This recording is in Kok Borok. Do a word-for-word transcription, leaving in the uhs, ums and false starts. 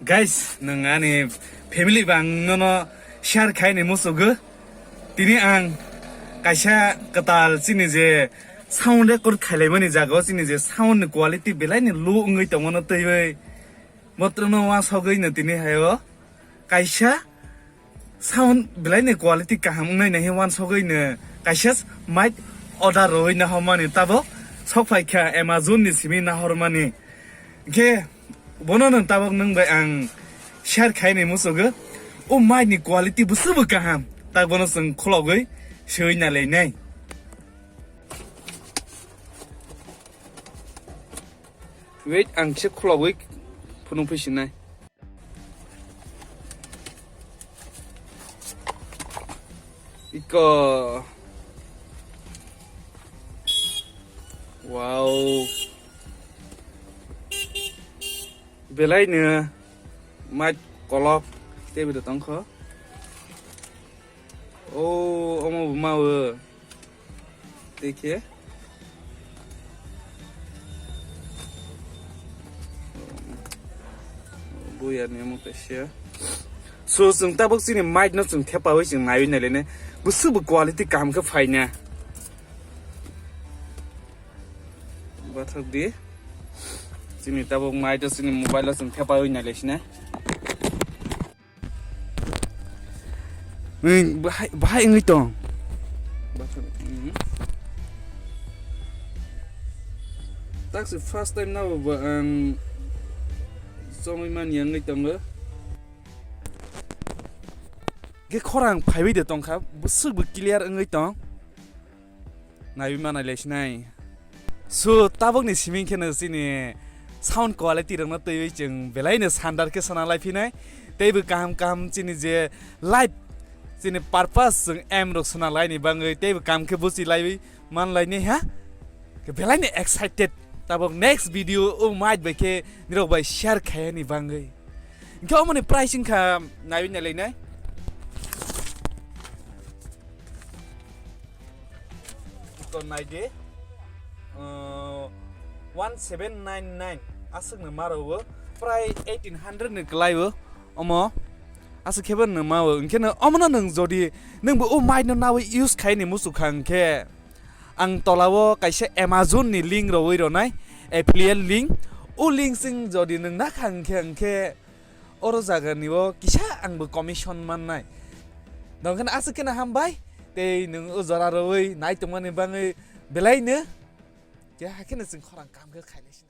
Guys, nwng ani family bang nono share khai ni musugo. Tini ang kaisa kwtal chini je sound record khailaimani jaga o chini je sound ni quality belai ni low wngwi tongmano twiwi botrono wasogwi no tini hayo kaisa sound belai ni quality kaham wngnai nahi wansogwi no kaisa mic order rwi nahormani tabo sok phaikha Amazon ni simi nahormani. Khe bono nwng tabok nwng bai ang share khai ni musugo. O mic ni quality bwswk bo kaham. Tak bono chwng khulogwi swi na leinai. Wait, ang se khulogwi phunuk phi sinai. Iko. Wow. Belai no mic kolok tei bo tongkho. O, omo bo ma o. Tei khe. Buya ni omo kaisa. So, chwng tabok chini mic no chwng thepawi chwng naiwi nailene. Bwswk bo quality kaham khe phaina. Bathak di. Chini tabok mic o chini mobile o chwng thepawi nailesina. Ui, bahai, bahai wngwi tong. Bathak, mm. Taksi first time nabo ba ang chongwi mani wngwi tongo. Ge khorang phaiwi de tongkha, bwswk bo clear wngwi tong. Naiwi manai lai sinai. So, tabokni siming kheno chini sound quality rokno twiwi chwng belaino sandar khe sana lai phinai. Teibo kaham kaham chini je life, chini purpose chwng aim rok sana laini bangwi teibo kam khe buchi laiwi man laini ha. Khe belaino excited. Tabok next video o mic bai khe nirok bai share khaiyani bangwi. Hingkhe omoni price wngkha naiwi nai lainai. Iko naidi, uh, one seven nine nine aswkno maro o, prai eighteen hundred ni kwlai o, omo aswk khebo no ma o. Hingkhe no omono nwng jodi nwngbo o mic no nawi use khaini muchuk kha hingkhe ang tola o kaisa Amazon ni link rwwi rwnai, affiliate link. O link chwng jodi nwng nakha hingkhe, hingkhe Oro jaga ni o kisa ang bo commission mannai. Dongkhe no aswk khe no hambai. Tei nwng o jora rwwi nai tongmani bangwi belai no. Khe hakhe no chwng khorang kam khe khailai si.